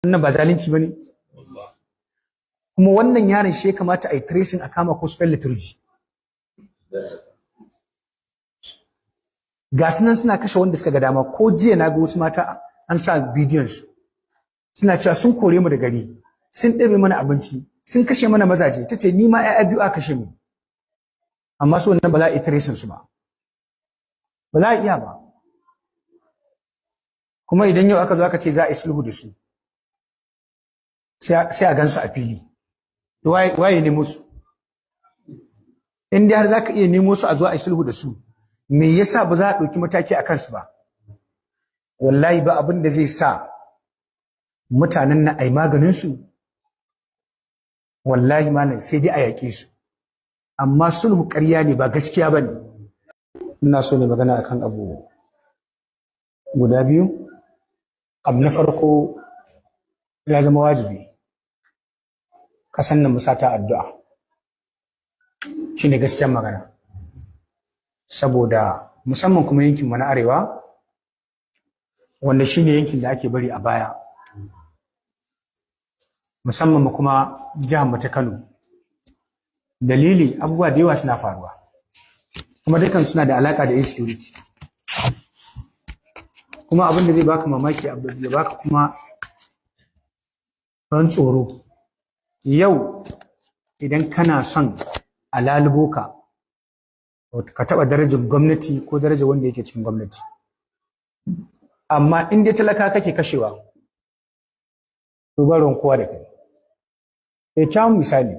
Wannan ba zalunci bane. Kuma wannan yaron shi ya kamata a yi tracing a kama ko spell liturgy. Ga su nan suna kashe wanda suka ga dama. Ko jiya na ga wasu mata an sa bidiyon su, suna cewa sun kore mu da gari, sun ɗebe mana abinci, sun kashe mana mazaje. Ta ce ni ma 'ya'ya biyu aka kashe mu. Amma su wannan ba za a yi tracing su ba, ba za a iya ba. Kuma idan yau aka zo aka ce za a yi sulhu da su, sai a gansu a fili. Waye nemo su? In dai har za ka iya nemo su a zo a yi sulhu da su, me yasa ba za a ɗauki mataki a kansu ba? Wallahi ba abin da zai sa mutanen nan ai maganin su, wallahi malam, sai dai a yaƙe su. Amma sulhu ƙarya ne, ba gaskiya ba ne. Ina so ne magana akan abu guda biyu. Abu na farko, ya zama wajibi ƙasan nan musa ta addu'a, shine gaskiyar magana, saboda musamman kuma yankin mu na arewa, wanda shine yankin da ake bari a baya, musamman mu kuma jihar mu ta Kano. Dalili, abubuwa da yawa suna faruwa, kuma dukan suna da alaka da insecurity. Kuma abin da zai baka mamaki, abu da zai baka kuma ban tsoro, yau idan kana son a lalubo ka, ka taɓa darajar gwamnati ko darajar wanda yake cikin gwamnati. Amma in dai talaka kake kashewa, to ba ruwan kowa da kai. Kyakkyawan misali,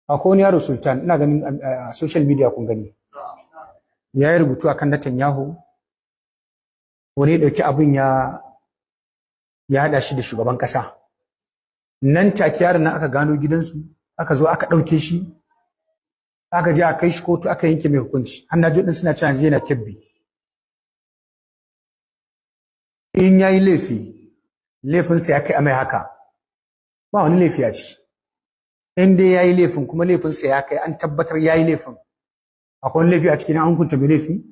akwai wani yaro Sultan, ina ganin a social media kun gani, ya yi rubutu akan Netanyahu. Wani ya ɗauki abin ya haɗa shi da shugaban ƙasa. Nan take yaron nan aka gano gidansu, aka zo aka ɗauke shi, aka je a kai shi kotu, aka yanke mai hukunci. Har na din suna cewa yanzu yana Kebbi. In ya yi laifi, laifinsa ya kai a mai haka, ba wani laifi a ciki. In dai ya yi laifin, kuma laifinsa ya kai an tabbatar ya yi laifin, akwai wani laifi a ciki na an hukunta mai laifi?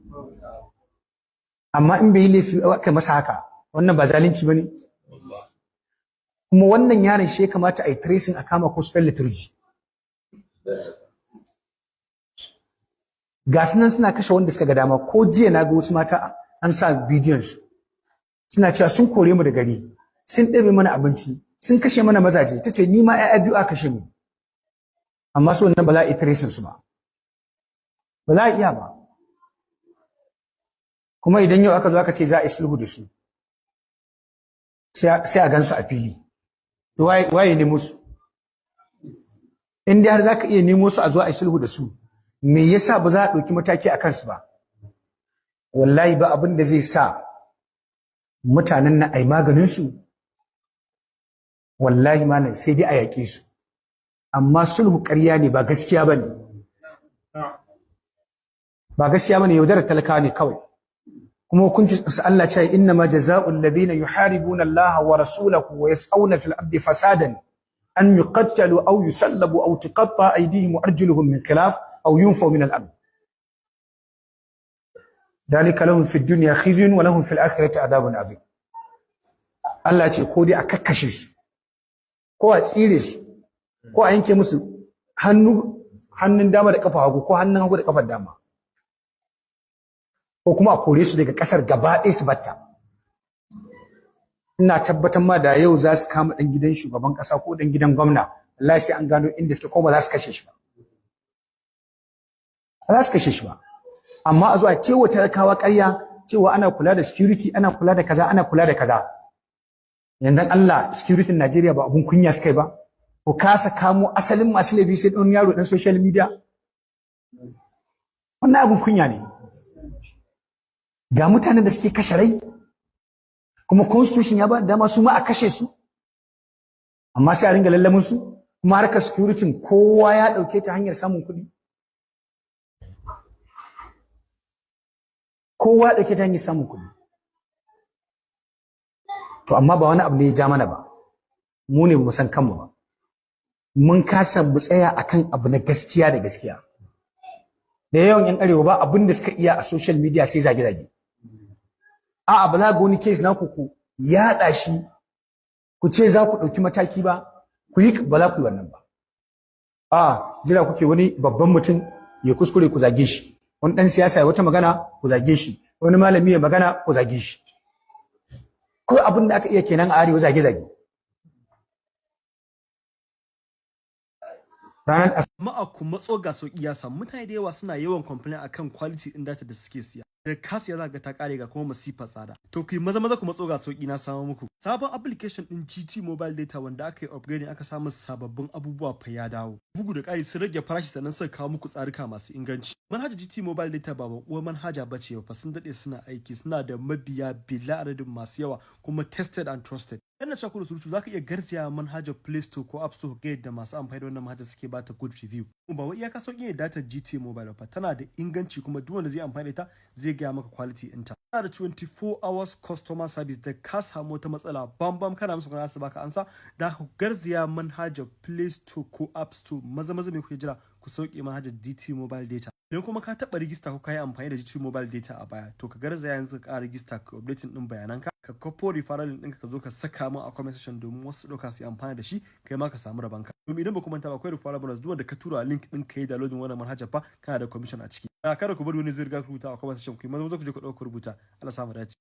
Amma in bai yi laifi aka masa haka, wannan ba zalunci ba ne. Kuma wannan yaron shi ya kamata a yi tracing a kama ko spell liturgy. Ga su nan suna kashe wanda suka ga dama. Ko jiya na ga wasu mata an sa bidiyon su, suna cewa sun kore mu da gari, sun ɗebe mana abinci, sun kashe mana mazaje. Ta ce ni ma 'ya'ya biyu aka kashe mu. Amma su wannan ba za a yi tracing su ba, ba za a iya ba. Kuma idan yau aka zo aka ce za a yi sulhu da su, sai a gansu a fili. Waye nemo su? In dai har za ka iya nemo su a zo a yi sulhu da su, me yasa ba za a ɗauki mataki a kansu ba? Wallahi ba abin da zai sa mutanen nan ai maganin su, wallahi malam, sai dai a yaƙe su. Amma sulhu ƙarya ne, ba gaskiya ba ne, ba gaskiya ba ne, yaudarar talakawa ne kawai. Kuma hukuncin su Allah ce inna ma jazaa'ul ladina yuharibuna Allah wa rasulahu wa yas'auna fil ardi fasadan an yuqattalu aw yusallabu aw tuqatta aydihim wa arjuluhum min khilaf aw yunfaw min al-ard, dalika lahum fid dunya khizyun wa lahum fil akhirati adabun adhim. Allah ce ko dai a kakkashe su, ko a tsire su, ko a yanke musu hannu, hannun dama da kafa hagu, ko hannun hagu da kafar dama, ko kuma a kore su daga kasar gaba ɗaya su batta. Ina tabbatar ma da yau za su kama ɗan gidan shugaban ƙasa ko ɗan gidan gwamna, wallahi sai an gano inda suke, ko ba za su kashe shi ba, ba za su kashe shi ba. Amma a zo a cewa talakawa ƙarya cewa ana kula da security, ana kula da kaza, ana kula da kaza. Yanzu Allah, security Najeriya ba abun kunya suka yi ba? Ko kasa kamo asalin masu laifi sai ɗan yaro ɗan social media? Wannan abun kunya ne. Ga mutanen da suke kashe rai, kuma constitution ya ba dama su ma a kashe su, amma sai a ringa lallamin su. Kuma harkar security kowa ya ɗauke ta hanyar samun kuɗi, kowa ya ɗauke ta hanyar samun kuɗi. To amma ba wani abu ne ya ja mana ba, mu ne mu san kanmu ba, mun kasa mu tsaya akan abu na gaskiya da gaskiya. Da yawan yan arewa ba abin da suka iya a social media sai zage-zage. A'a, ba za ga wani case naku ku yaɗa shi. Ku ce za ku ɗauki mataki ba, ku yi, ba za ku yi wannan ba. A jira kuke wani babban mutum ya kuskure, ku zage shi. Wani ɗan siyasa ya wata magana, ku zage shi. Wani malami ya magana, ku zage shi. Ko abin da aka iya kenan a Arewa, zage-zage. Ranar Jama'a, ku matso, ga sauki ya samu. Mutane da yawa suna yawan complain akan quality din data da suke siya. Da ka siya za ga ta kare, ga kuma masifar tsada. To ku yi maza maza ku matso, ga sauki na samu muku. Sabon application din GT Mobile Data wanda aka yi upgrading, aka samu sababbin abubuwa fa ya dawo. Bugu da ƙari, sun rage farashi, sannan suka kawo muku tsarika masu inganci. Manhajar GT Mobile Data ba baƙuwar manhaja ba ce fa, sun daɗe suna aiki, suna da mabiya bila adadin masu yawa, kuma tested and trusted. Yana cewa da surutu, zaka iya garzaya manhajar Play Store ko App Store ga yadda masu amfani da wannan manhajar suke bata good review. Ba wai iyaka sauƙi ne data GT Mobile fa, tana da inganci, kuma duk wanda zai amfani da ita zai gaya maka quality ɗinta. Tana da 24 hours customer service, da ka samu wata matsala, bam bam kana musu kana su baka ansa. Da ku garzaya manhajar Play Store ko App Store, maza maza, me kuke jira? Ku sauke manhajar GT Mobile Data. Idan kuma ka taɓa rijista ko ka yi amfani da GT Mobile Data a baya, to ka garzaya yanzu ka ƙara rijista, ka updating ɗin bayananka, ka kwafo referral link ɗinka, ka zo ka saka min a comment section domin wasu su ɗauka su yi amfani da shi, kai ma ka samu rabanka. Domin idan ba ku manta ba, akwai referral bonus. Duk wanda ka tura link ɗin ka yi downloading wannan manhajar fa, kana da commission a ciki. Kada ku bari wani zai riga ku rubuta a comment section. Ku yi maza maza ku je ku ɗauka rubuta. Allah samu dace.